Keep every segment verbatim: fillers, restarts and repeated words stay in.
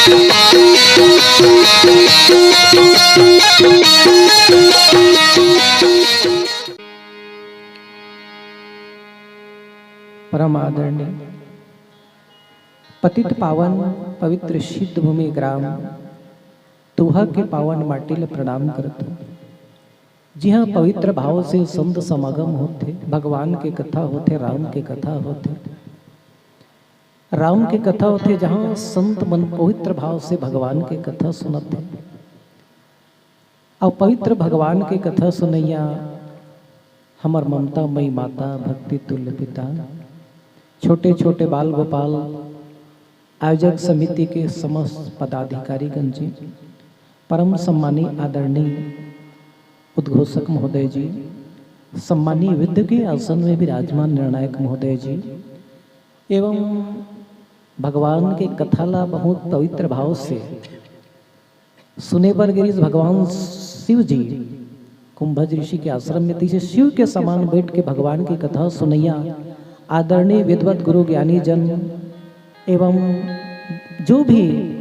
परम आदरणीय पतित पावन पवित्र सिद्ध भूमि ग्राम तुहा के पावन माटी ल प्रणाम करथों, जिहां पवित्र भाव से संत समागम होथे, भगवान के कथा होथे, राम के कथा होथे। राम के कथा होथे, जहां संत मन पवित्र भाव से भगवान के कथा सुनत हे। अउ पवित्र भगवान के कथा सुनैया हमर ममता मई माता, भक्ति तुल्य पिता, छोटे छोटे बाल गोपाल, आयोजक समिति के समस्त पदाधिकारीगण जी, परम सम्मानी आदरणीय उद्घोषक महोदय जी, सम्मानी विद्य के आसन में विराजमान निर्णायक महोदय जी, एवं भगवान के कथा ला बहुत पवित्र भाव से सुने बर गिरिस भगवान शिव जी कुंभज ऋषि के आश्रम में, तइसे शिव के समान बैठ के भगवान की कथा सुनैया आदरणीय विद्वत गुरु ज्ञानी जन एवं जो भी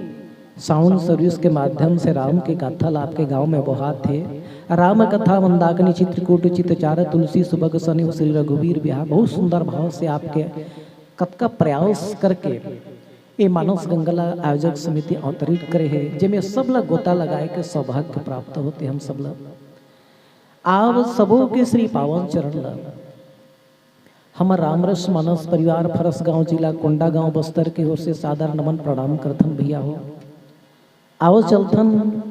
साउंड सर्विस के माध्यम से राम के कथा ला आपके गांव में बोहात हे, राम कथा मंदाकिनी चित्रकूट चितचार तुलसी सुभग सनेहु श्री रघुबीर बिहार, बहुत सुंदर भाव से आपके कतका प्रयास करके ए मानस गंगा ला आयोजक समिति अवतरित करे हे, जेमे सब ला गोता लगाए के सौभाग्य प्राप्त होथे। हम सब ला, आप सबो के श्री पावन चरण ला हमर रामरस मानस परिवार फरसगांव जिला कोंडागांव बस्तर के ओर से सादर नमन प्रणाम करथन भैया हो। आओ चलथन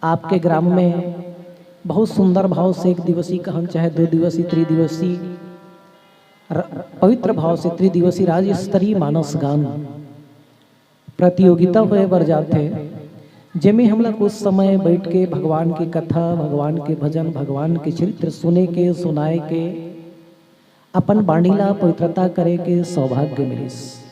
आपके ग्राम में बहुत सुंदर भाव से एक दिवसीय कहन चाहे दो दिवसीय त्रिदिवसीय र-, पवित्र भाव से त्रिदिवसीय राज्य स्तरीय मानस गान प्रतियोगिता होए बर जाथे, जेमे हमला कुछ समय बैठ के भगवान की कथा, भगवान के भजन, भगवान के चरित्र सुने के, सुनाए के, अपन बाणी ला पवित्रता करे के सौभाग्य मिलिस।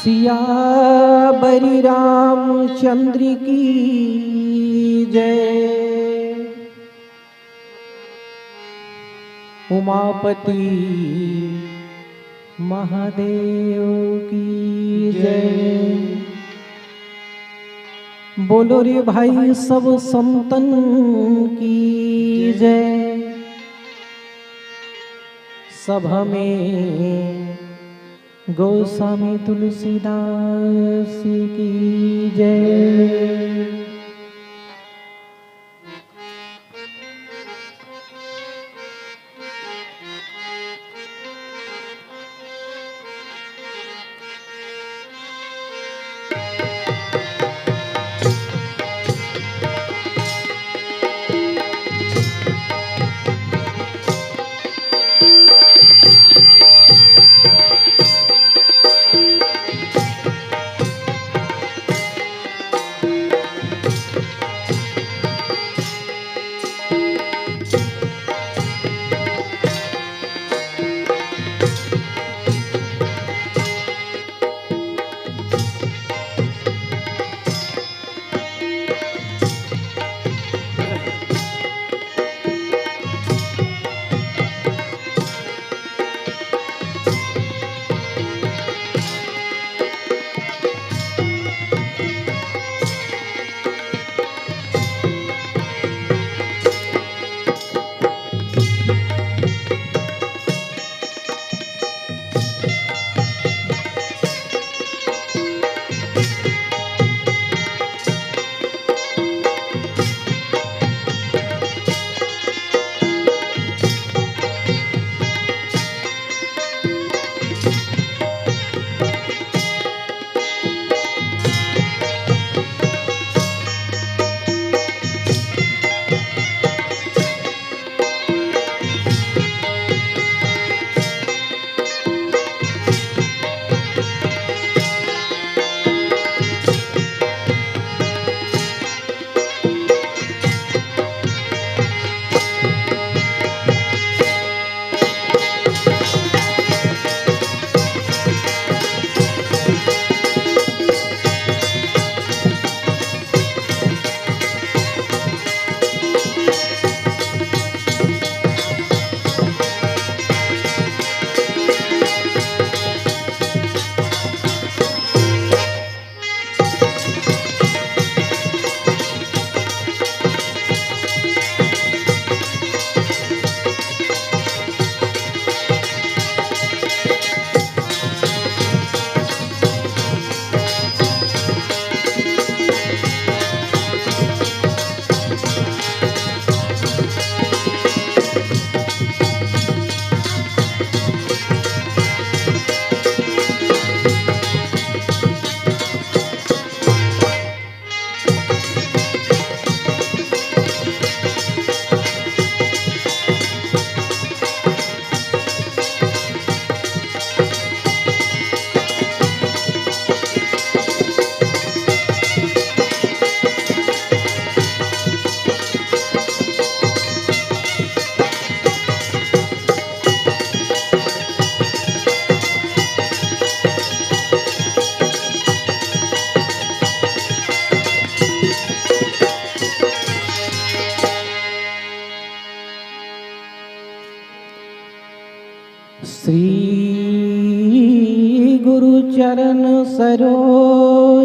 सियावर रामचंद्र की जय। उमापति महादेव की जय। बोलो रे भाई सब संतन की जय। सभा में गोस्वामी तुलसीदास की जय।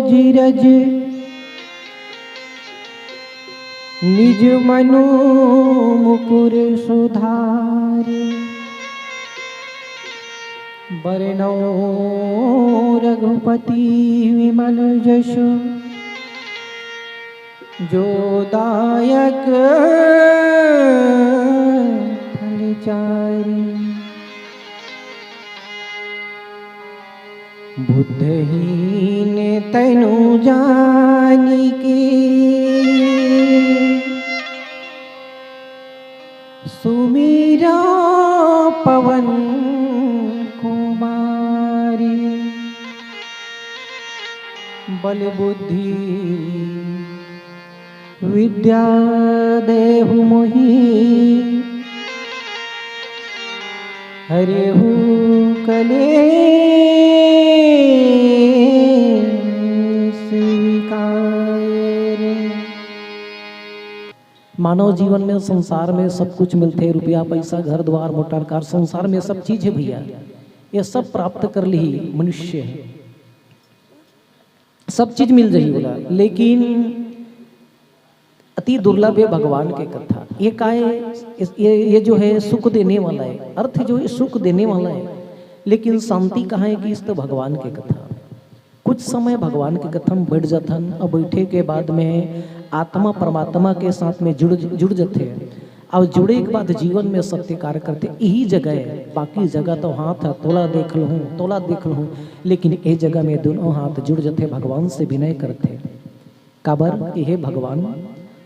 धीरज निज मनु मुकुर सुधारी। बरनौ रघुपति विमल जसु जो दायक फल चारी। बुद्धहीन तनु जानिके सुमिरा पवन कुमारी। बल बुद्धि विद्या देहु मोहि हरेहु कलेस विकार। मानव जीवन में, संसार में सब कुछ मिलथे, रुपया, पैसा, घर द्वार, मोटर कार, संसार में सब चीज है भैया, ये सब प्राप्त कर ली मनुष्य, सब चीज मिल जाही बोला, लेकिन अति दुर्लभ है भगवान के कथा। ये का है? इस, ये, ये जो है सुख देने वाला है, अर्थ जो है सुख देने वाला है, लेकिन शांति कहाँ है कि इस तो भगवान के कथा। कुछ समय भगवान के कथा में बैठ जाथन और बैठे के बाद में आत्मा परमात्मा के साथ में जुड़, जुड़ जाते हैं। और जुड़े के बाद जीवन में सत्य कार्य करते, यही जगह है। बाकी जगह तो हाथ है, तोला देख लूँ, तोला देख लूँ, लेकिन ये जगह में दोनों हाथ जुड़ जाते, भगवान से विनय करते। काबर कि हे भगवान,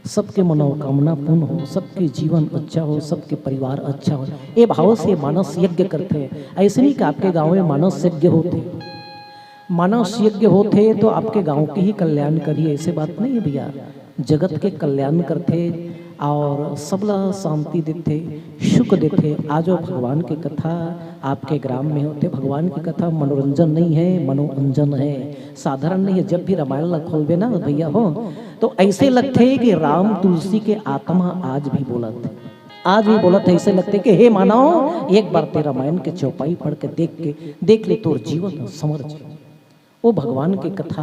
सबके मनोकामना पूर्ण हो, सबके जीवन अच्छा हो, सबके परिवार अच्छा हो, ये भाव से मानस यज्ञ करते हैं। ऐसे नहीं कि आपके गांव में मानस यज्ञ होते, मानस यज्ञ होते तो आपके गांव के ही कल्याण करिए, ऐसे बात नहीं है भैया। जगत के कल्याण करते और सबला शांति देते, सुख देते। आज वो भगवान की कथा आपके ग्राम में होते। भगवान की कथा मनोरंजन नहीं है, मनोरंजन है, साधारण नहीं है। जब भी रामायण ला खोलबे ना भैया हो, तो ऐसे लगते कि राम तुलसी के आत्मा आज भी बोलत, आज भी बोलत है। ऐसे लगते कि हे मानव, एक बार ते रामायण के चौपाई पढ़ के देख के, देख ले, तोर जीवन संवर जाए। वो भगवान के कथा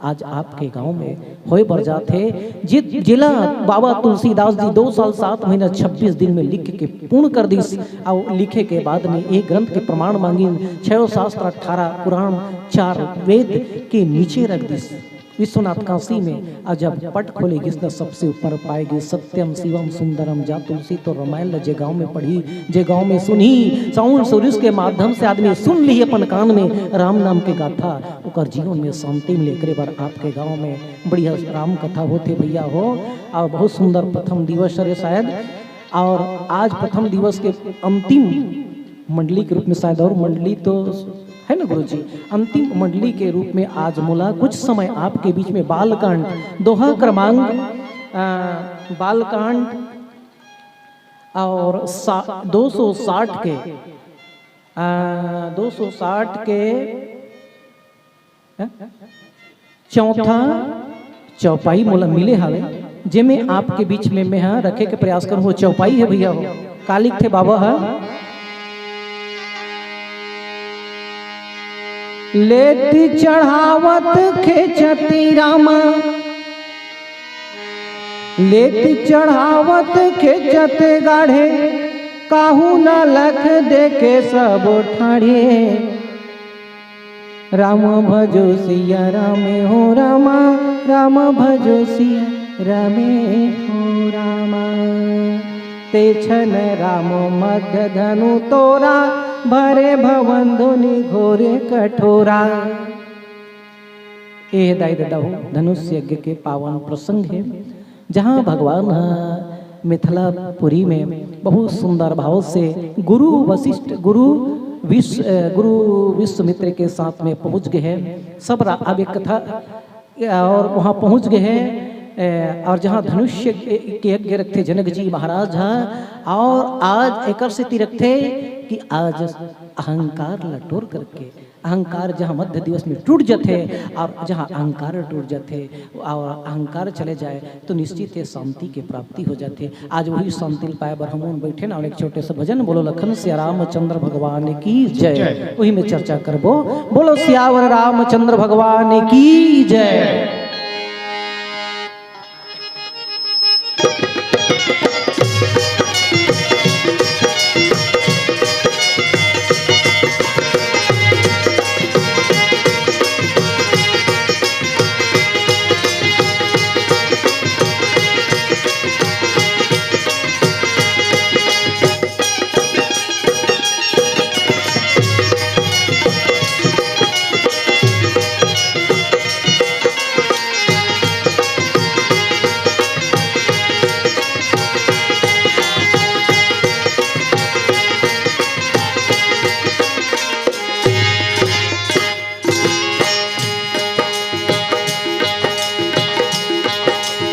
आज आपके गांव में होए बर जात हे, जि-, जिला बाबा तुलसीदास जी दो साल सात महीना छब्बीस दिन में लिख के पूर्ण कर दिस। और लिखे के बाद में एक ग्रंथ के प्रमाण मांगिन, छह शास्त्र, अठारह पुराण, चार वेद के नीचे रख दिस। विश्वनाथ काशी में, और जब पट खोले गिस न, सबसे ऊपर पाए गिस सत्यम शिवम सुंदरम। जा तुलसी तो रामायण ल जे गांव में पढ़ी, जे गांव में सुनही, sound service के माध्यम से आदमी सुन ली अपन कान में राम नाम के गाथा, ओकर जीवन में शांति मिले। एकरे बर आपके गांव में बढ़िया राम कथा होथे भैया हो। और बहुत सुंदर प्रथम दिवस हरे शायद, और आज प्रथम दिवस के अंतिम मंडली के रूप में शायद, और मंडली तो है ना गुरुजी, अंतिम मंडली के रूप में आज मोला कुछ समय आपके बीच में बालकांड, दोहा क्रमांक, आ, बालकांड और सा-, दो सौ साठ के, आ, दो सौ साठ के, हैं? चौथा चौपाई मोला मिले हवे, जेमे आपके बीच में मैं हा रखे के प्रयास करूँ। वो चौपाई है भैया हो, का लिखथे बाबा हा? लेत चढ़ावत खेचत रामा, लेत चढ़ावत खेचत गाढ़े, काहू न लख देखे सब ठाढ़े। राम भजो सिया रामे हो रामा, राम भजो सिया रामे हो रामा। ते छन राम मद धनु तोरा, भरे भवन धुनि घोरे कठोरा। ए दाई ददा हो, धनुष यज्ञ के पावन प्रसंग है, जहाँ भगवान ह मिथिलापुरी में बहुत सुंदर भाव से गुरु वशिष्ठ, गुरु विश्व, अ, गुरु विश्वामित्र के साथ में पहुँच गए हैं। सब रा-, अब एक कथा, और वहाँ पहुँच गए हैं, अ, और जहाँ धनुष के, के यज्ञ रखते जनक जी महाराज ह, और आज एकर सेती रखते कि आज अहंकार ल टोर करके अहंकार जहाँ मध्य दिवस में टूट जाथे और जहाँ अहंकार टूट जाथे और अहंकार चले जाए, तो निश्चित ये शांति के प्राप्ति हो जाथे। आज वही शांति ल पाए बर हमन बैठे ना, एक छोटे से भजन, बोलो लखन सिया रामचंद्र भगवान की जय। जय। वही में चर्चा करबो। बोलो सियावर रामचंद्र भगवान की जय।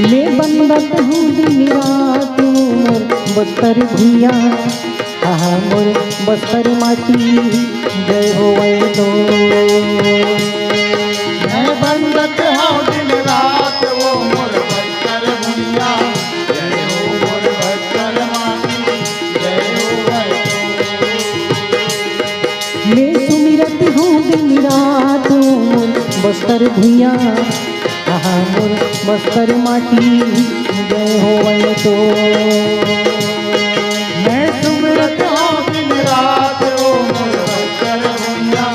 मैं बंदत हूँ दिन रात मोर बस्तर भुइयां, आहा मोर बस्तर माटी, जय होवै तो। मैं बंदत हूँ दिन रात वो मोर बस्तर भुइयां, जय हो मोर बस्तर माटी, जय होवै तो। मैं सुमिरत हूँ दिन रात मोर बस्तर भुइयां, आहा मोर बस्तर माटी, जय होवै तो। मैं सुमिरत हूँ दिन रात वो मोर बस्तर भुइयां,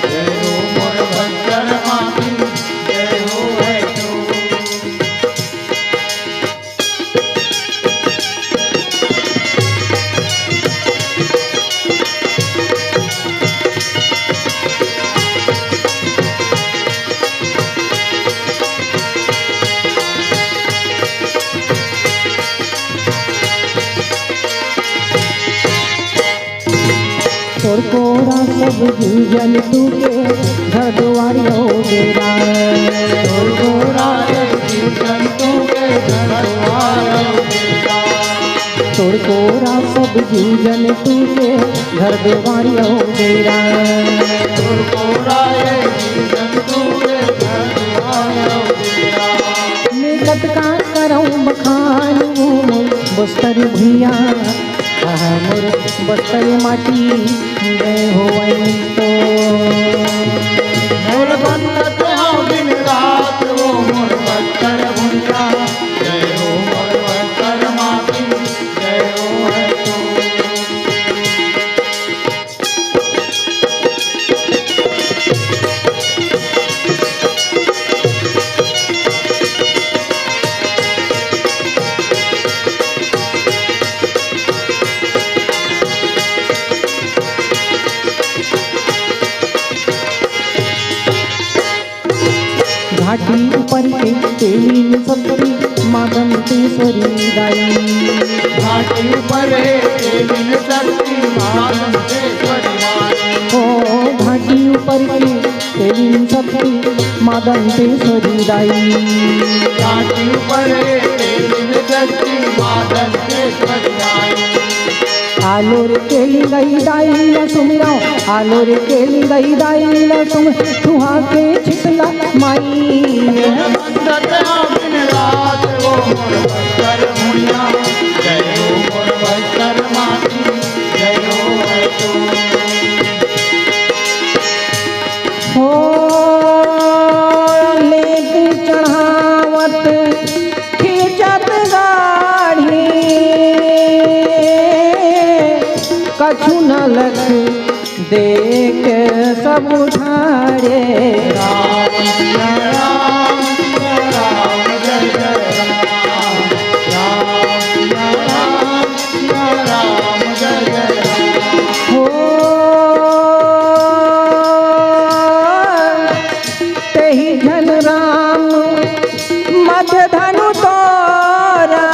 जय हो मोर बस्तर माटी, जय होवै तो। तोर कोरा सब जीव जंतु के घर दुआर अउ डेरा। तोर कोरा सब जीव जंतु के घर दुआर अउ डेरा। तोर कोरा सब जीव जंतु के घर दुआर अउ डेरा। तोर कोरा ये जीव जंतु के घर दुआर अउ डेरा। मैं कतका करौं बखान वो मोर बस्तर भुइयां, आहा मोर बस्तर माटी, जय होवै तो। मोर बंदत हूँ दिन रात वो मोर बस्तर भुइयां, जय हो मोर बस्तर माटी, जय होवै तो। घाटी ऊपर के तेलीन शक्ति माँ दंतेश्वरी दाई। घाटी ऊपर के तेलीन शक्ति माँ दंतेश्वरी दाई। ओ घाटी ऊपर के तेलीन शक्ति माँ दंतेश्वरी दाई। घाटी ऊपर के तेलीन शक्ति माँ दंतेश्वरी दाई। आलो रे केली गई दाई ला सुमिरौं, आलो रे केली गई दाई ला सुमिरौं, तुहा के छितला माई। बंदत हूँ दिन रात वो मोर बस्तर भुइयां, जय हो मोर बस्तर माटी, जय होवै तो। हो लेत चढ़ावत खींचत गाड़ी, कछु न लख देख सब ठाढ़े। राम सिया राम सिया राम जय जय राम, राम सिया राम सिया राम जय जय राम। हो तेहि झन राम मथ धनु तोरा,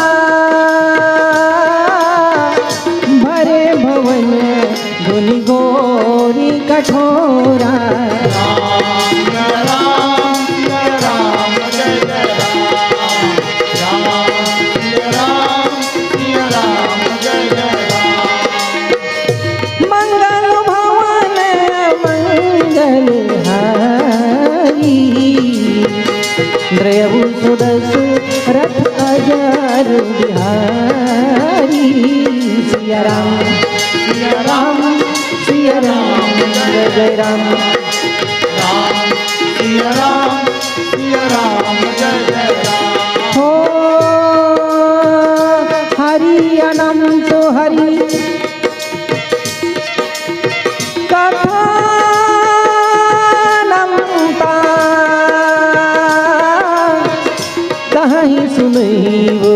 भरे भवन धुनि घोरी कठोरा। राम सिया राम सिया त्रयभुसुदस रथ अजर बिहारी। सिया राम, सिया राम, सिया राम, जय जय राम। राम, सिया राम, सिया राम, जय जय राम। हो हरि अनंत हरि कथा अनंता, कहीं सुनैबो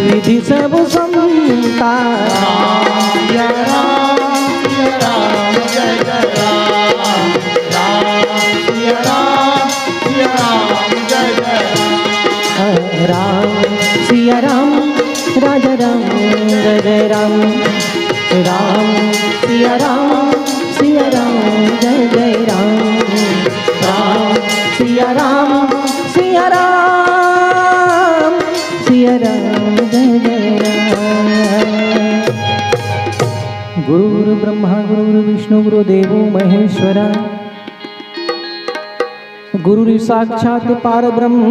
विधि सब संता। राम सिया राम सिया राम जय जय राम। राम सिया राम सिया राम जय जय राम। राम सिया राम राजा राम जय जय राम। राम सिया राम सिया राम जय जय राम। राम सिया राम सिया राम सिया राम जय जय राम। गुरुर्ब्रह्मा गुरुर्विष्णु गुरुदेवो महेश्वरा। गुरुर्साक्षात् परब्रह्म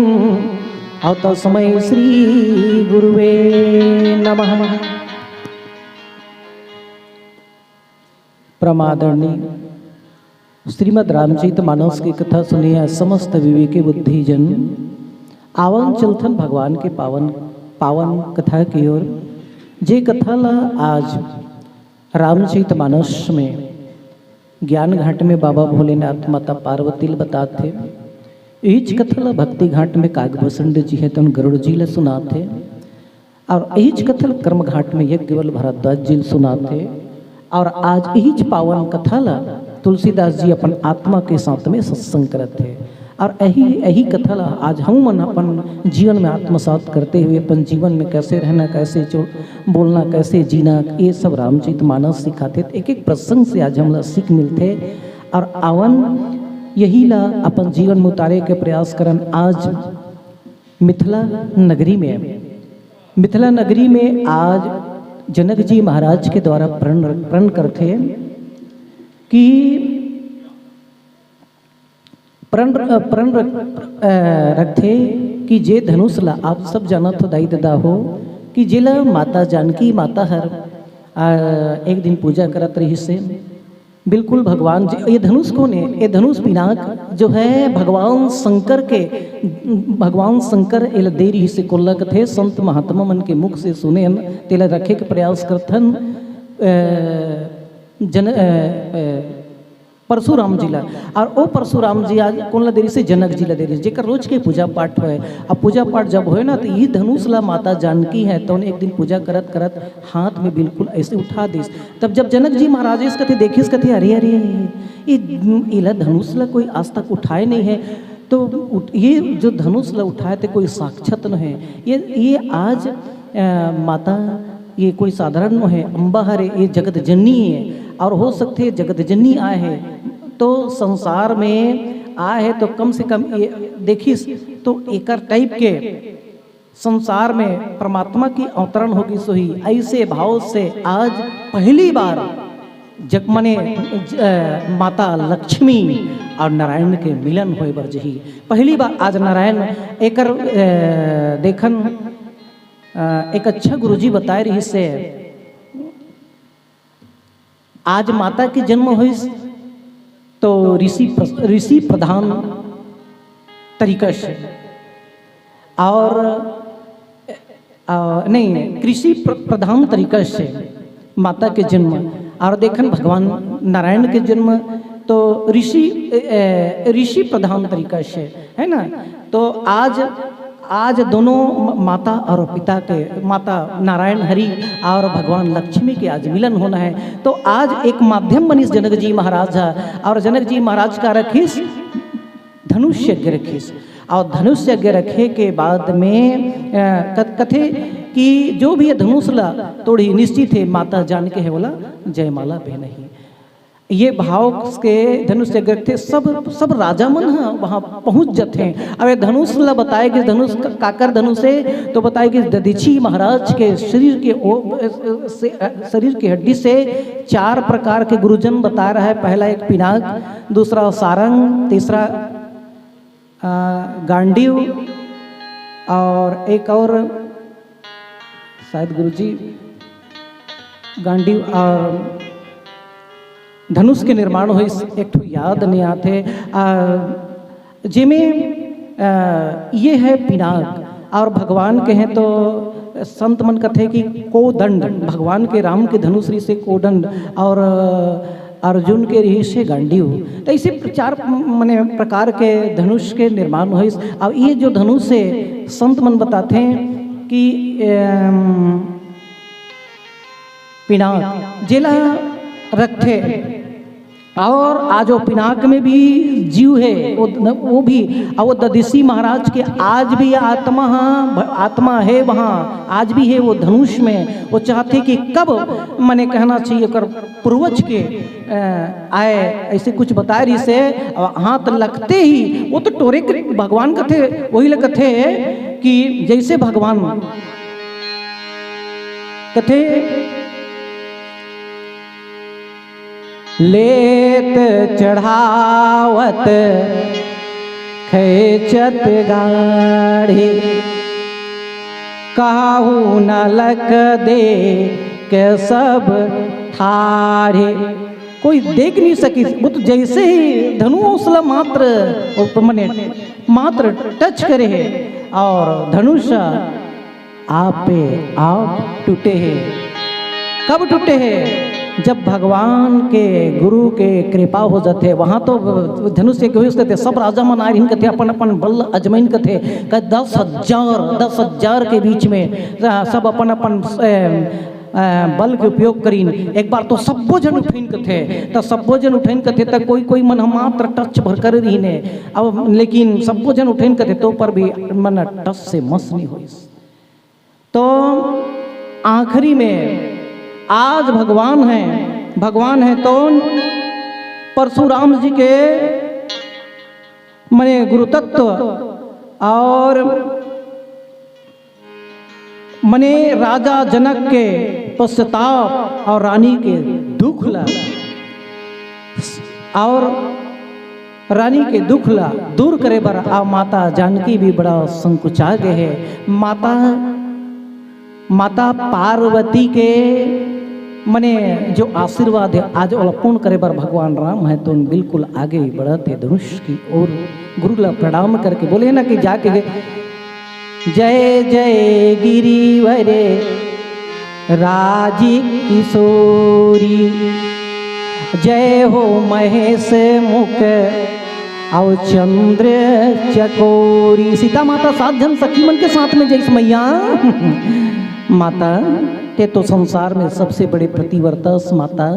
और तस्मै श्री गुरुवे नमः। परमादरणीय श्रीमद् रामचरित मानस की कथा सुने हैं समस्त विवेकी बुद्धिजन। आवन चलथन भगवान के पावन पावन कथा की ओर। जे कथा ला आज रामचरित मानस में ज्ञान घाट में बाबा भोलेनाथ माता पार्वती ल बताथे, इच कथा ला भक्ति घाट में कागभूषण जी हे तन गरुड़ जी ला सुनाथे, और इच कथा ला कर्म घाट में यज्ञवल भारद्वाज जी ला सुनाथे, और आज इच पावन कथा ला तुलसीदास जी अपन आत्मा के साथ में सत्संग करत हे। और यही यही कथा ला आज हम मन अपन जीवन में आत्मसात करते हुए अपन जीवन में कैसे रहना, कैसे जो बोलना, कैसे जीना, ये सब रामचरित मानस सिखाथे। एक एक प्रसंग से आज हमला सीख मिलथे और आवन यही ला अपन जीवन में उतारे के प्रयास करन। आज मिथिला नगरी में, मिथिला नगरी में आज जनक जी महाराज के द्वारा प्रण प्रण करथे कि प्रण प्रण रख, रखथे कि जे धनुष ला आप सब जानत हो दाई ददा हो कि जेला माता जानकी माता हर एक दिन पूजा करत रहिस हे। बिल्कुल भगवान जी, ये धनुष कौन है? ये धनुष पिनाक जो है भगवान शंकर के, भगवान शंकर एला दे रहिस हे। कोन ला कथे? संत महात्मा मन के मुख से सुने हन, तेला रखे के प्रयास करथन। जन परशुराम जी ला। और ओ परशुराम जी आज कोन ला दे रहिस हे? जनक जी ला दे रहिस हे, जेकर रोज के पूजा पाठ होय। अब पूजा पाठ जब होय ना, तो ये धनुष ला माता जानकी है तो एक दिन पूजा करत करत हाथ में बिल्कुल ऐसे उठा दिस। तब जब जनक जी महाराज इस कथे देखिस, कथे, "अरे अरे, ये एला धनुष ला कोई आज तक उठाए नहीं है।" तो उठ, ये जो धनुष ला उठाए थे कोई साक्षात न है, ये ये आज आ, माता ये कोई साधारण नो है, अम्बा हरे, ये जगत जननी है। और हो सकथे जगत जननी आए है तो संसार में आए है तो कम से कम ये देखिस तो एकर टाइप के संसार में परमात्मा की अवतरण होगी। सोही ऐसे भाव से आज पहली बार जग मने माता लक्ष्मी और नारायण के मिलन होए बर जही। पहली बार आज नारायण एकर देखन एक अच्छा गुरुजी बताए रहिस हे, आज माता के जन्म होइस तो ऋषि प्र-, ऋषि प्रधान तरीका से और आ, नहीं, कृषि प्र-, प्रधान तरीका से माता के जन्म और देखन भगवान नारायण के जन्म तो ऋषि ऋषि प्रधान तरीका से है ना। तो आज आज दोनों माता और पिता के, माता नारायण हरि और भगवान लक्ष्मी के आज मिलन होना है। तो आज एक माध्यम बनिस जनक जी महाराज हा और जनक जी महाराज का रखिस धनुष यज्ञ रखिस। और धनुष यज्ञ रखे के बाद में कथे कि जो भी धनुष ला तोड़ी निश्चित है माता जान के है बोला जयमाला पहनही। ये भाव के धनुष यज्ञ रखथे, सब सब राजा मन ह वहाँ पहुँच जथे। अब ये धनुष ला बताए कि धनुष काकर धनुष है तो बताए कि दधीचि महाराज के शरीर के शरीर की हड्डी से चार प्रकार के गुरुजन बता रहा है। पहला एक पिनाक, दूसरा सारंग, तीसरा अ, गांडीव और एक और शायद गुरुजी गांडीव और धनुष के निर्माण होइस, एक ठो याद नइ आत हे। अ, जेमे, अ, ये है पिनाक और भगवान के हैं तो संत मन कथे कि कोदंड, भगवान के राम के धनुष रिहिसे कोदंड और अर्जुन के रिहिसे गांडीव। तो ऐसे चार मने प्रकार के धनुष के निर्माण होइस। अब ये जो धनुष है, संत मन बताथे कि, अम, पिनाक जेला रखथे और आज वो पिनाक में भी जीव है, वो, वो भी, और वो दधिसी महाराज के आज भी आत्मा हा, आत्मा है वहाँ, आज भी है वो धनुष में। वो चाहथे कि कब, मने कहना चाहिए, ओकर पूर्वज के, अ, आए, ऐसे कुछ बताए रिहिसे, और हाथ लगते ही वो तो टोरे के भगवान कथे, वही ले कथे कि जैसे भगवान कथे, लेत चढ़ावत खैचत गाढ़े, काहू न लक दे के सब ठाढ़े। कोई देख नहीं सकी, वो तो जैसे ही धनुष ला मात्र, वो मने मात्र टच करे है और धनुष आपे आप टूटे हे। कब टूटे हे? जब भगवान के, गुरु के कृपा हो जाथे, वहाँ तो धनुष के होइस कथे, सब राजा मन आए रहिन कथे, अपन अपन बल अजमाइन कथे, कहे दस हजार, दस हजार के बीच में सब अपन अपन, ए, ए, बल के उपयोग करिन। एक बार तो सब्बो झन उठिन कथे, त सब्बो झन उठिन कथे, त कोई कोई मन ह मात्र टच भर करे रहिन हे। अब लेकिन सब्बो झन उठिन कथे, तो पर भी मन टच से मस नहीं होइस। तो आखिरी में आज भगवान है, भगवान है तो परशुराम जी के मने गुरु तत्व और मने राजा जनक के पश्चाताप और रानी के दुख ला, और रानी के दुख ला दूर करे बर आ माता जानकी भी बड़ा संकुचा गे हे। माता, माता पार्वती के मने जो आशीर्वाद है, आज ओला पूर्ण करे बर भगवान राम है तो बिल्कुल आगे बढ़त हे धनुष की ओर। गुरु ला प्रणाम करके बोले ना कि जाके गे, जय जय गिरिवर राज किशोरी, जय हो महेश मुख और चंद्र चकोरी। सीता माता सात झन सखी मन के साथ में जइस मैया। माता, ते तो संसार में सबसे बड़े पतिव्रता अस माता,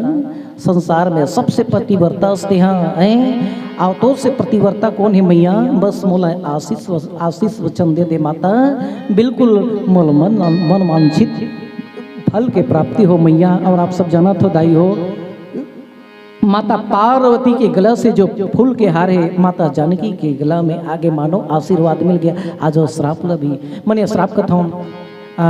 संसार में सबसे पतिव्रता अस तेहा, हैं? अउ तोर से पतिव्रता कोन हे मैया? बस मोला आशीष व-, आशीष वचन दे दे माता, बिल्कुल मोला मन, मन वांछित फल के प्राप्ति हो मैया। और आप सब जानत हो दाई हो, माता पार्वती के गला से जो फूल के हार हे, माता जानकी के गला में आगे मानो आशीर्वाद मिल गया। आज वो श्राप ला भी, मने श्राप कथौं, आ,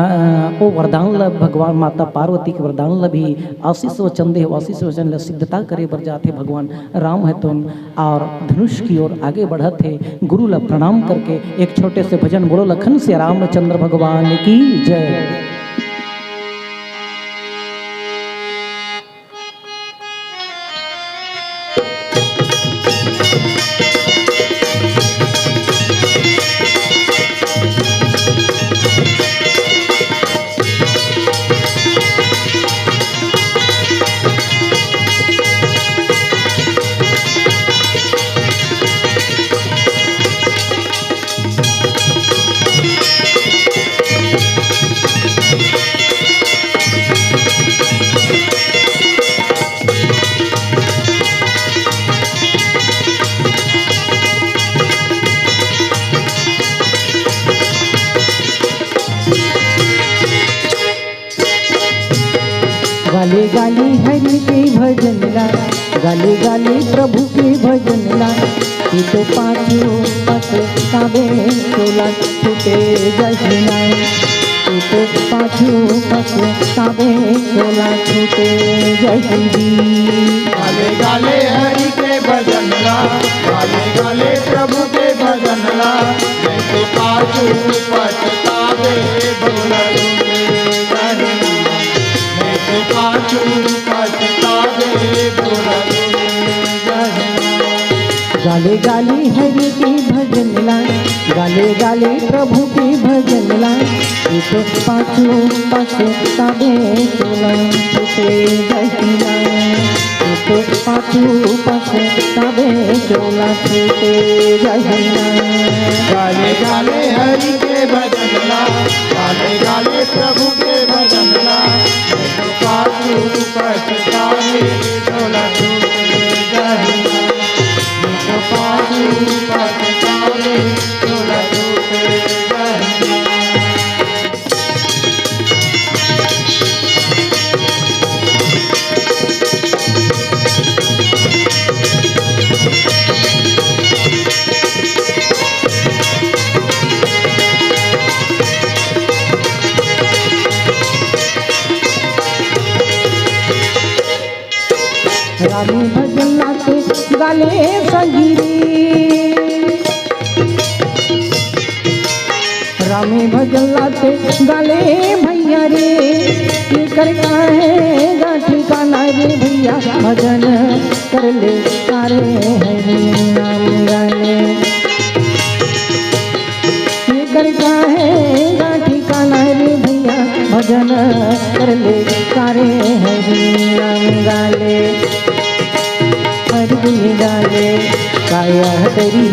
ओ वरदान ला, भगवान माता पार्वती के वरदान ला भी आशीष वचन दे, आशीष वचन ला सिद्धता करे बर जात हे भगवान राम हे तो, और धनुष की ओर आगे बढ़त हे। गुरु ला प्रणाम करके एक छोटे से भजन बोलो, लखन से रामचंद्र भगवान की जय। गाले गाले हरि के भजन ला, गाले गाले प्रभु के भजन ला। तू तो पाछू पछताबे तोला छूटे जही ना, तू तो पाछू पछताबे तोला छूटे जही जी। गाले गाले हरि के भजन ला, गाले गाले प्रभु के भजन चंदला, नहीं तो पाछू पछतावे बोला तू जहिना। नहीं तो पाछू पछतावे बोला तू जहिना। गाले गाले हरि के भजन ला, गाले गाले प्रभु के भजन ला, ये तो पाछू पछतावे बोला तू जहिना। तो पाछू पछतावे चोला छूटे जहिना। गाले गाले हरि के भजन ला, गाले गाले प्रभु के भजन ला। तो पाछू पछतावे चोला छूटे जहिना। तो पाछू पछतावे चोला छूटे जहिना। रामे भजन लाते गाले संगी रे। रामे भजन लाते गाले भैया रे। ये कर काहे गा ठिकाना रे भैया, भजन कर ले सारे हरि नाम गाले। ये कर काहे गा ठिकाना रे भैया, भजन कर ले सारे हरि नाम गाले। हरि गुण गाले काया करी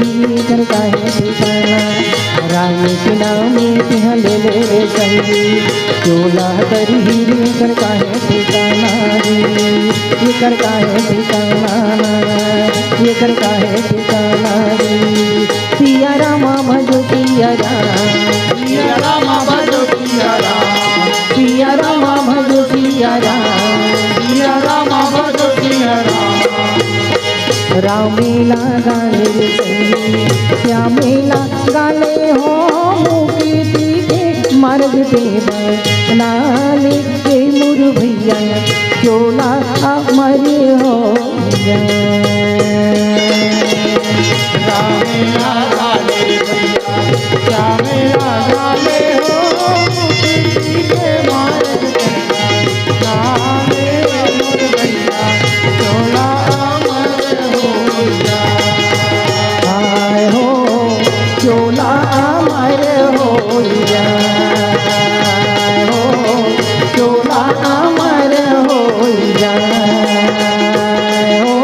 कर काहे ठिकाना। राम के नाम तिहा ले ले रे संगी। चोला करी कर काहे ठिकाना रे। ये कर काहे ठिकाना, ये कर काहे ठिकाना रे। सिया रामा भजो सिया राम। सिया रामा भजो सिया राम। सिया रामा भजो सिया राम। सिया रामा भजो सिया राम। रामेला गाले रे संगी, श्यामेला गाले हो। मुक्ति के मार्ग ते बना ले के मोर भैया, चोला अमर हो। रामेला गाले भैया, श्यामेला गाले हो। मुक्ति के मार्ग ते बना ले मोर भैया, चोला अमर हो जा। आय हो, चोला अमर हो जा। आय हो, चोला अमर हो जा। आय हो,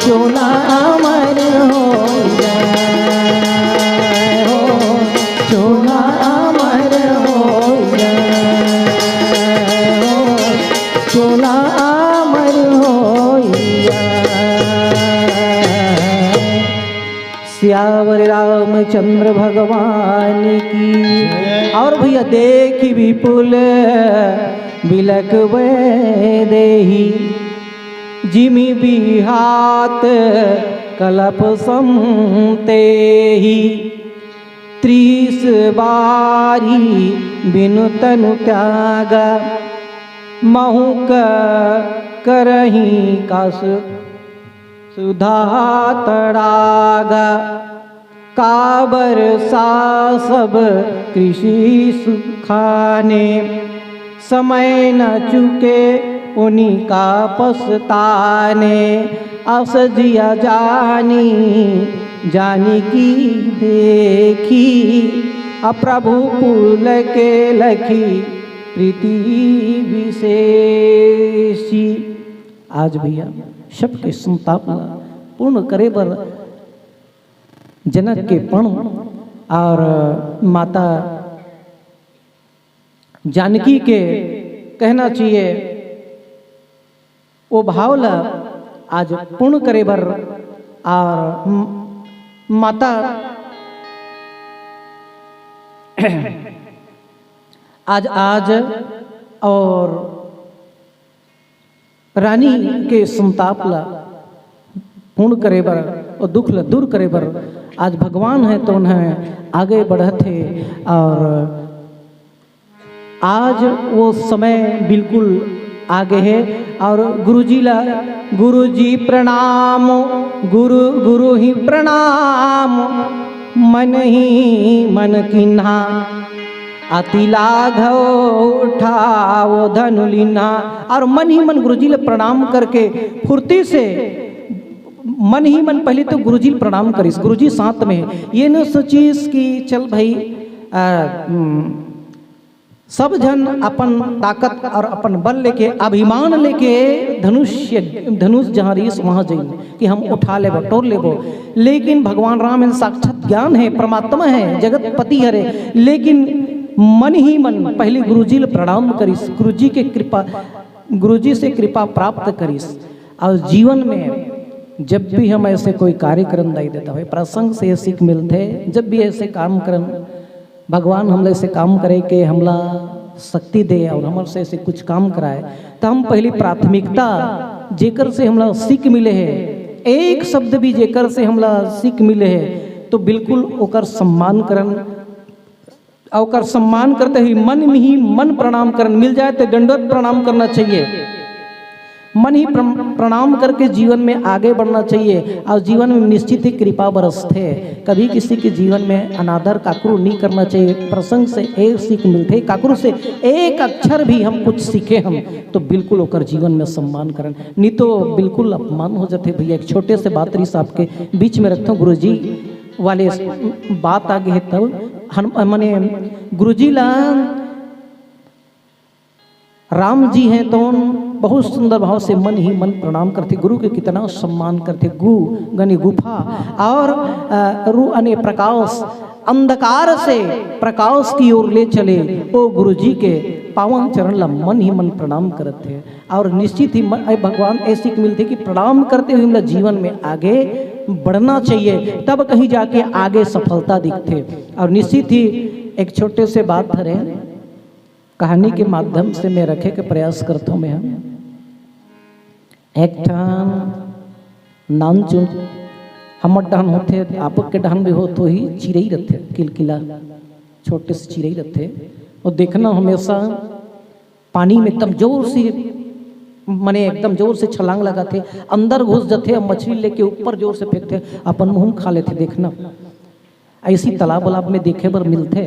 चोला अमर हो जा। आय हो, चोला अमर हो जा। आय हो, चोला अमर होइया। सियावर रामचंद्र भगवान की। और भैया देखी विपुल बिलक वे देही, जिमि बिहात कलप संते ही। त्रिस बारी बिनु तनु त्याग, महुक करही कस सुधा तड़ाग। काबर सा सब कृषि सुखाने, समय न चुके उनका पछताने। अस जिया जानी, जानी की देखी, अ प्रभु पुलके लखी प्रीति विशेषी। आज भैया सबके संताप ला पूर्ण करे बर जनक के पण और माता जानकी के कहना चाहिए, वो भाव ला आज पूर्ण करे बर और म-, माता आज, आज और रानी के संताप ला पूर्ण करे बर और दुख ला दूर करे बर आज भगवान है तो उन्हें आगे बढ़त हे। और आज वो समय बिल्कुल आगे है। और गुरुजी ला, गुरुजी प्रणाम, गुरु, गुरु ही प्रणाम। मन ही मन किन्हा, अति लाघव उठाओ धनु लिन्हा। और मन ही मन गुरुजी ले प्रणाम करके फुर्ती से, मन ही मन पहले तो गुरुजी ले प्रणाम करिस। गुरुजी साथ में हे, ये न सोचिस कि चल भाई, आ, हम्म, सब झन अपन ताकत और अपन बल लेके, अभिमान लेके धनुष, धनुष जहाँ रहिस वहाँ जइन कि हम उठा लेबो, टोर लेबो। लेकिन भगवान राम एन साक्षात ज्ञान हे, परमात्मा हे, जगतपति हरे, लेकिन मन ही मन पहले गुरुजी ले प्रणाम करिस, गुरुजी के कृपा, गुरुजी से कृपा प्राप्त करिस। और जीवन में जब भी हम ऐसे कोई कार्य करन दाई देता होय, प्रसंग से ये सीख मिलथे, जब भी ऐसे काम करन, भगवान हमला ऐसे काम करे के हमला शक्ति दे और हमर से ऐसे कुछ काम कराए, त हम पहली प्राथमिकता जेकर से हमला सीख मिले हे, एक शब्द भी जेकर से हमला सीख मिले हे, तो बिल्कुल ओकर सम्मान करन। और ओकर सम्मान करते हुए मन में ही मन प्रणाम करन। मिल जाए तो दंडवत प्रणाम करना चाहिए। मन ही प्रम-, प्रणाम करके जीवन में आगे बढ़ना चाहिए और जीवन में निश्चित ही कृपा बरसथे। कभी किसी के जीवन में अनादर काकरू नहीं करना चाहिए। प्रसंग से एक सीख मिलथे, काकरू से एक अक्षर भी हम कुछ सीखे हम तो बिल्कुल ओकर जीवन में सम्मान करन, नहीं तो बिल्कुल अपमान हो जाथे भैया। एक छोटे से बात रहिस आपके बीच में रखथों, गुरुजी वाले बात आ गे हे तब हन-, मने गुरुजी ला राम जी हैं तो बहुत सुंदर भाव से मन ही मन प्रणाम करथे, गुरु के कितना सम्मान करथे। गु गने गुफा और, अ, रु अने प्रकाश, अंधकार से प्रकाश की ओर ले चले ओ गुरु जी के पावन चरण ला मन ही मन प्रणाम करत हे। और निश्चित ही मन, अरे भगवान ऐसी मिलथे कि प्रणाम करते हुए हमला जीवन में आगे बढ़ना चाहिए, तब कहीं जाके आगे सफलता दिखथे। और निश्चित ही एक छोटे से बात हरे, कहानी के माध्यम से मैं रखे के प्रयास करथों मैं। हम एक ठन नानचुन हमर डहन होथे, आप के डहन भी होत होही, चिरई रथे, किलकिला, छोटे से चिरई रथे। वो देखना हमेशा पानी में एकदम जोर से, मने एकदम जोर से छलांग लगाथे, अंदर घुस जाथे, अब मछली लेके ऊपर जोर से फेंकथे, अपन मुंह में खा लेथे। देखना, ऐसी तालाब वालाब में देखे बर मिलथे।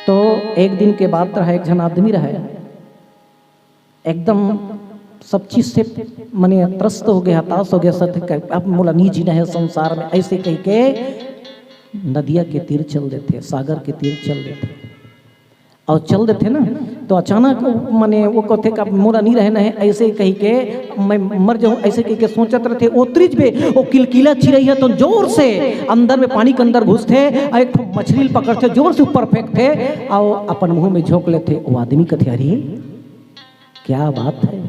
तो एक दिन के बात रहा, एक झन आदमी रहे, एकदम सब चीज से मने त्रस्त हो गया, हताश हो गया, सत अब मोला नी जीना है संसार में, ऐसे कह के नदिया के तीर चल देथे, सागर के तीर चल देथे। और चल देथे ना, तो अचानक वो, मने वो कहथे कि अब मोला नी रहना है, ऐसे कह के मैं मर जाऊं, ऐसे कह के सोचत रहथे। ओतरीच बे वो किलकिला चिरई ह तो जोर से अंदर में पानी के अंदर घुसथे और एक ठो मछली ल पकड़थे, जोर से ऊपर फेंकथे और अपन मुंह में झोंक लेथे। वो आदमी कथे, "अरे, क्या बात है,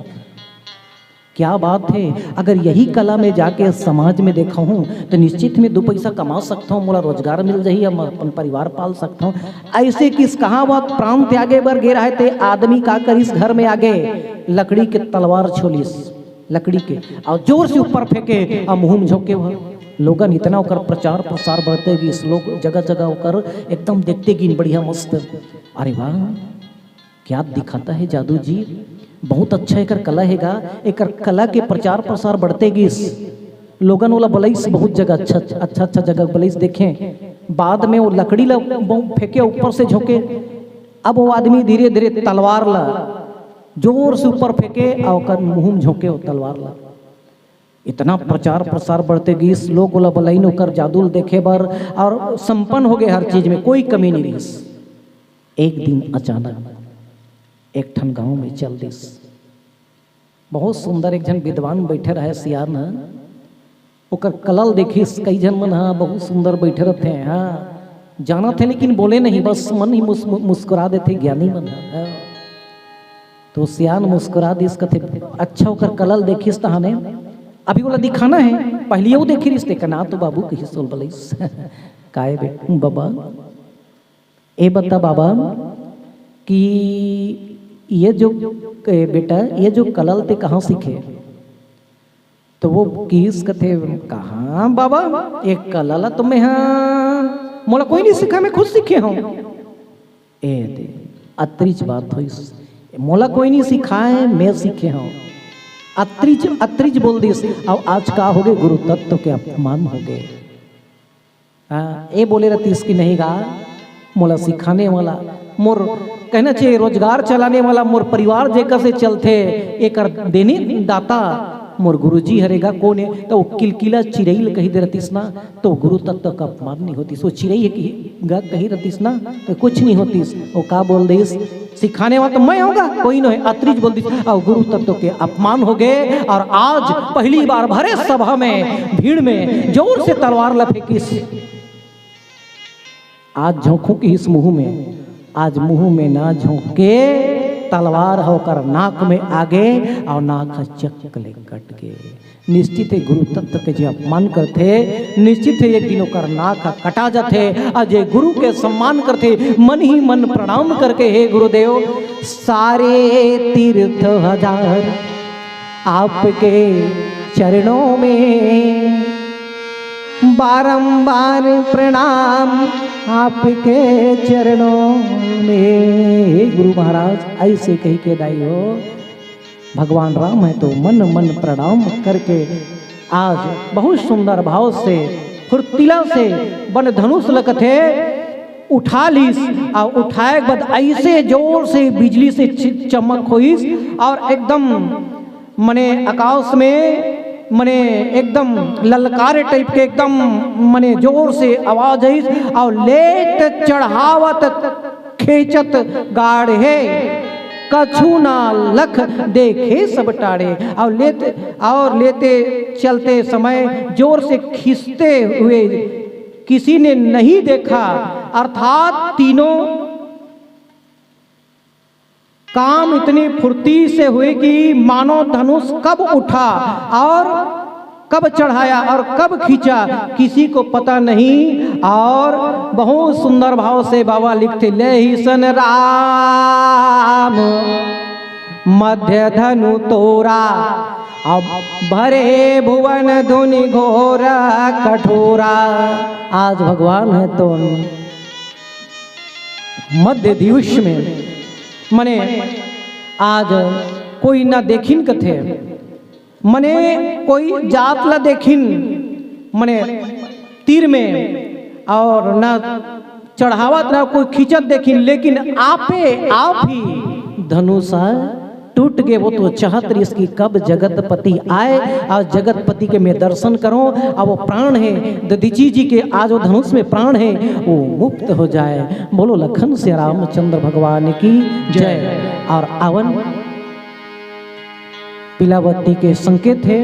क्या बात है, अगर यही कला में जाके समाज में देखा हूँ तो निश्चित में दो पैसा कमा सकता हूँ, मोला रोजगार मिल जाही, हम अपन परिवार पाल सकता हूँ।" ऐसे किस कहावत, प्राण त्यागे बर गे रहे ते आदमी का करिस, घर में आगे लकड़ी के तलवार छोलिस, लकड़ी के, और जोर से ऊपर फेंके और मुंह में झोंके हुए। लोगन इतना ओकर प्रचार प्रसार बढ़ते गिस, लोग जगह जगह ओकर एकदम देखते गिन, बढ़िया मस्त। अरे वाह, क्या दिखाता है जादू जी, बहुत अच्छा एकर कला हेगा। एकर कला के प्रचार प्रसार बढ़ते गिस, लोगन ओला बलइस बहुत जगह, अच्छा अच्छा अच्छा जगह बलइस। देखें, बाद में वो लकड़ी ला ब-, फेंके, ऊपर से झोंके। अब वो आदमी धीरे धीरे तलवार ला जोर से ऊपर फेंके और ओकर मुंह में झोंके वो तलवार ला। इतना प्रचार प्रसार बढ़ते गिस, लोग ओला बलइन ओकर जादू ल देखे बर, और संपन्न हो गए हर चीज में, कोई कमी नहीं रहिस। एक दिन अचानक एक ठन गांव में चल दिस। बहुत सुंदर एक झन विद्वान बैठे रहे, सियान ह, ओकर कला ल देखिस। कई झन मन ह बहुत सुंदर बैठे रहते हैं, हाँ, जानत हे लेकिन बोले नहीं, बस मन ही मुस-, मुस्कुरा देथे ज्ञानी मन ह, हाँ। तो सियान मुस्कुरा दिस, कथे, "अच्छा, ओकर कला ल देखिस तहाने, अभी ओला दिखाना है, पहली वो देखे रिस ते का ना तो बाबू कहिस ओल बलइस।" "काय बे, बाबा?" "ए बता बाबा कि ये जो, ए बेटा, ये जो कला ल ते कहाँ सीखे?" तो वो किस कथे, "कहाँ बाबा, ये कला ला तो मैं, हाँ, मोला कोई नहीं सिखाए, मैं खुद सीखे हूँ।" ए दे, अतरीच बात होइस, "मोला कोई नहीं सिखाए, मैं सीखे हूँ।" अतरीच, अतरीच बोल दिस। अब आज का हो गए, गुरु तत्व के अपमान हो गए। हाँ, ए बोले रतिस कि नहीं गा, मोला सिखाने वाला, मोर कहना चाहिए रोजगार चलाने वाला, मोर परिवार जेकर से चलथे, एकर देने दाता मोर गुरुजी हरे गा। कोन हे? त वो किलकिला चिरई ल कहि दे रतिस ना, त गुरु तत्व का अपमान नहीं होतिस। वो चिरई हे कि गा कहि रतिस ना, त कुछ नहीं होतिस। वो का बोल दिस, सिखाने वाला तो मैं हूँ गा, कोई नहीं, अतरीच बोल दिस। अउ गुरु तत्व के अपमान हो गे। अउ आज पहली बार भरे सभा में, भीड़ में जोर से तलवार ल फेंकिस। आज झोंकहूं किहिस मुंह में, आज मुंह में ना झोंक के, तलवार ह ओकर नाक में आ गे, अउ नाक ह चक ले कट गे। निश्चित हे, गुरु तत्व के जे अपमान करथे, निश्चित हे एक दिन ओकर नाक ह कटा जाथे। अउ जे गुरु के सम्मान करथे, मन ही मन प्रणाम करके, हे गुरुदेव, सारे तीर्थ हजार आपके चरणों में, बारंबार प्रणाम आपके चरणों में। हे गुरु महाराज, ऐसे कहि के दाई हो, भगवान राम हे तो मन मन प्रणाम करके आज बहुत सुंदर भाव से, फुर्तीला से बन धनुष ल कथे उठा लिस, अउ उठाए के बाद ऐसे जोर से बिजली से चि-, चमक होइस, अउ एकदम मने आकाश में मने एकदम ललकारे type के एकदम मने जोर से आवाज आइस, अउ लेत चढ़ावत खेंचत गाड़हे, कछु ना लख देखे सब टाड़े। अउ लेत, अउ लेते चलते समय जोर से खींचते हुए किसी ने नहीं देखा, अर्थात तीनों काम इतनी फुर्ती से हुए कि मानो धनुष कब उठा और कब चढ़ाया और कब खींचा, किसी को पता नहीं। और बहुत सुंदर भाव से बाबा लिखते, "लेहिसन राम मध्य धनु तोरा, अब भरे भुवन धुनि घोर कठोरा।" आज भगवान हे तो मध्य दिवस में, मने आज कोई ना देखिन कथे, मने कोई जात ला देखिन, मने तीर में, अउ ना चढ़ावत ना कोई खींचत देखिन, लेकिन आपे आप ही धनुषा टूट गे। वो तो चाहत रहिस कि कब जगतपति आए अउ जगतपति के मैं दर्शन करों। अब वो प्राण हे, दधीचि जी के आज वो धनुष में प्राण हे, वो मुक्त हो जाए। बोलो लखन सिया रामचंद्र भगवान की जय। अउ आवन पीलावती के संकेत हे।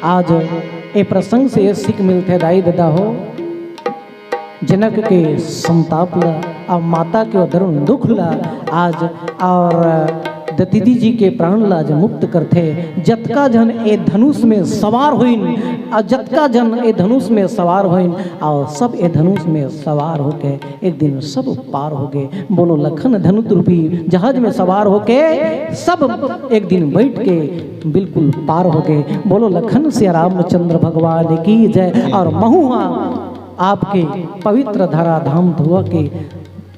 आज ए प्रसंग से ये सीख मिलथे दाई ददा हो, जनक के संताप ला, अउ माता के दारुण दुख ला आज, अउ दधीचि जी के प्राण ला आज मुक्त करथे। जतका झन ए धनुष में सवार होइन, अउ जतका झन ए धनुष में सवार होइन, अउ सब ए धनुष में सवार होके एक दिन सब पार हो गे। बोलो लखन धनुत रूपी जहाज में सवार होके सब एक दिन बैठ के बिल्कुल पार हो गे। बोलो लखन सिया रामचंद्र भगवान की जय। अउ महू हा आपके पवित्र धरा धाम धुआ के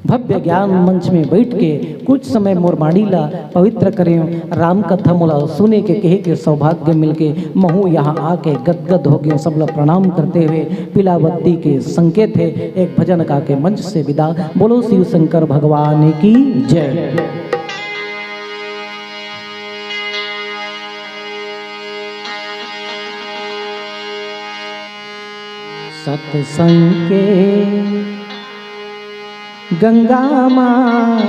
भव्य ज्ञान मंच में बैठ के कुछ समय मोर बाणी ला पवित्र करें। राम कथा मोला सुने के, कहे के सौभाग्य मिलके महू यहाँ आके गदगद हो गए। सबला प्रणाम करते हुए पीलावती के संकेत हे, एक भजन गा के मंच से विदा। बोलो शिव शंकर भगवान की जय। सत्संग के गंगा माँ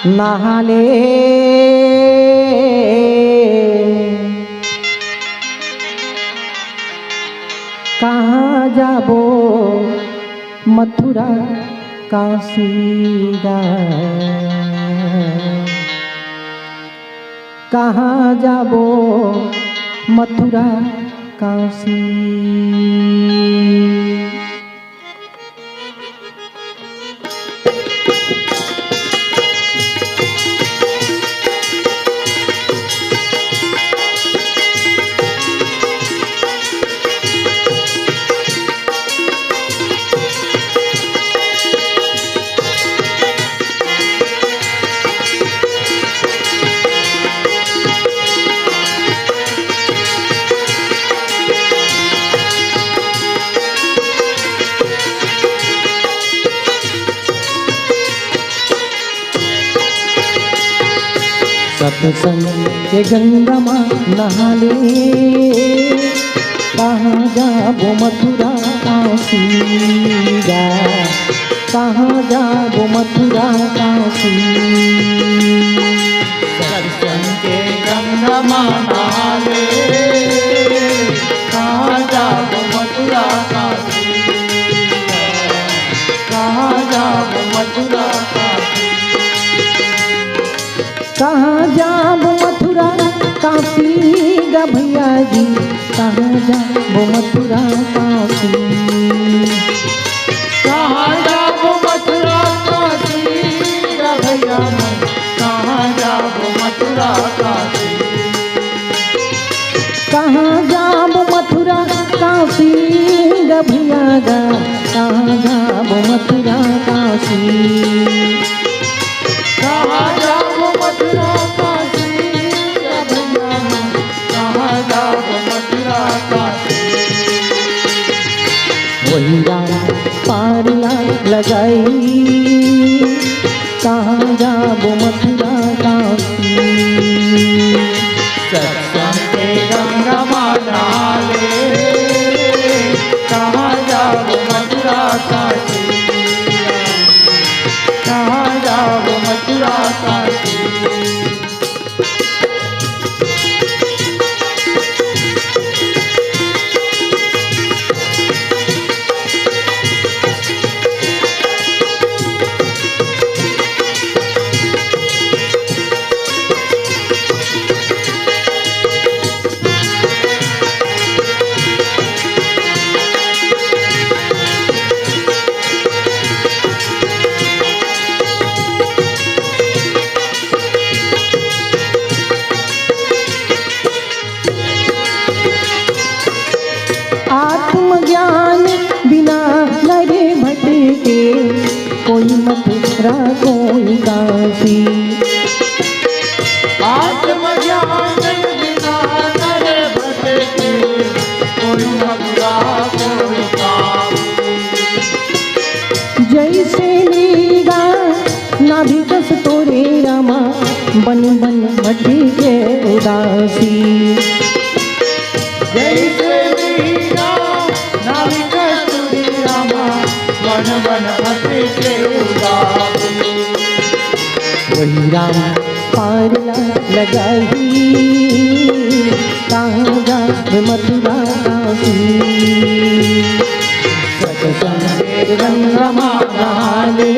नहा ले। कहाँ जाबो मथुरा काशी गा, कहाँ जाबो मथुरा काशी। सत्संग के गंगा मा नहा ले, कहाँ जाबो मथुरा काशी गा, कहाँ जाबो मथुरा काशी। सत्संग के गंगा मा नहा ले, कहाँ जाबो मथुरा काशी, कहाँ जाबो मथुरा काशी। कहाँ जाबो मथुरा काशी गा भैया जी, कहाँ जाबो मथुरा काशी। कहाँ जाबो मथुरा काशी गा भैया मन, कहाँ जाबो मथुरा काशी। कहाँ जाबो मथुरा काशी गा भैया गा, कहाँ जाबो मथुरा काशी। कहाँ जाबो मथुरा काशी गा भैया मन, कहाँ जाबो मथुरा काशी। वही राम पार ला लगाई, कहाँ जाबो मथुरा काशी। सत्संग के गंगा मा नहा ले, कहाँ जाबो मथुरा काशी, कहाँ जाबो मथुरा काशी। आत्मज्ञान बिना नर भटके, कोई मथुरा कोई काशी। आत्मज्ञान बिना नर भटके, कोई मथुरा कोई काशी। जैसे मृगा नाभि कस तोरे रामा, बन बन भटके उदासी। जैसे मृगा नाभि कस तोरे रामा, बन बन भटके उदासी। वही राम पार ला लगाही, कहाँ जाबे मथुरा काशी। सत्संग के गंगा मा नहा ले,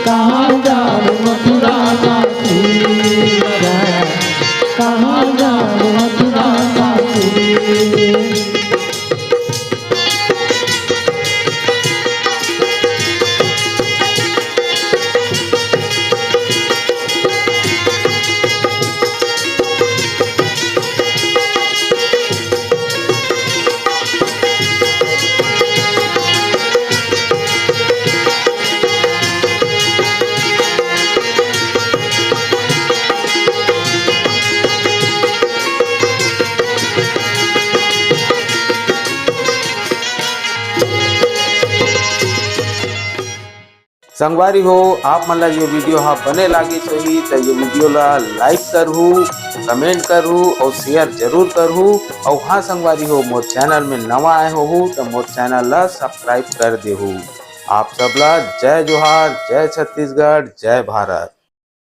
कहाँ जाबे मथुरा काशी। कहाँ जाबे मथुरा काशी। संगवारी हो, आप मन ला ये video हा बने लागिस होही त ये video ला like करहू, comment करहू अउ share जरूर करहू। अउ हाँ संगवारी हो, मोर channel में नवा आए होहू त मोर channel ला subscribe कर देहू। आप सब ला जय जोहार, जय छत्तीसगढ़, जय भारत।